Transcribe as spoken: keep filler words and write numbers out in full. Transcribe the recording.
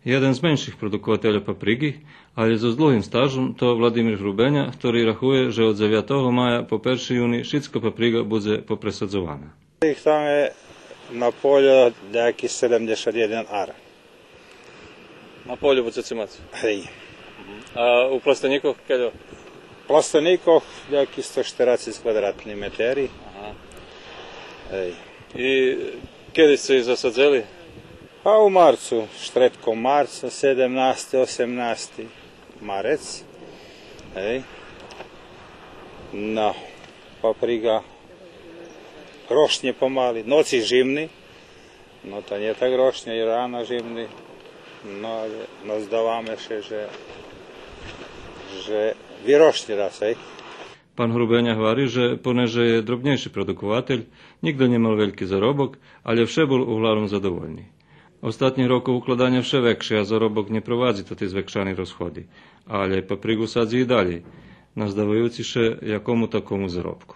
Єден з менших продуковательох паприґи, але зоз длугим стажом, то Владимир Грубеня, хтори рахує же од дзевятого мая по перши юни шицко паприґа будзе попресадзована. Их там є на полю даяки седемдзешат єден ар. На полю будзеце мац? Гей. А у пластенїкох кельо? Пластенїкох даяки сто штерацец квадратни метери. Ага. Гей. И кеди сце их засадзели? А у марцу, штредком марца, седемнасти, осемнасти марец. Гей. Но, паприґа рошнє помали, ноци жимни, но та нє так рошнє и рана жимни, но, але наздаваме ше же, же вирошнє раз, гей. Пан Грубеня гвари же, понеже є дробнєйши продукователь, нїґда нє мал вельки заробок, але вше бул углавном задовольни. Остатнїх рокох укладаня вше векше, а заробок нє провадзи тоти звекшани розходи, але паприґу садзи и далєй, наздаваюци ше якому такому заробку.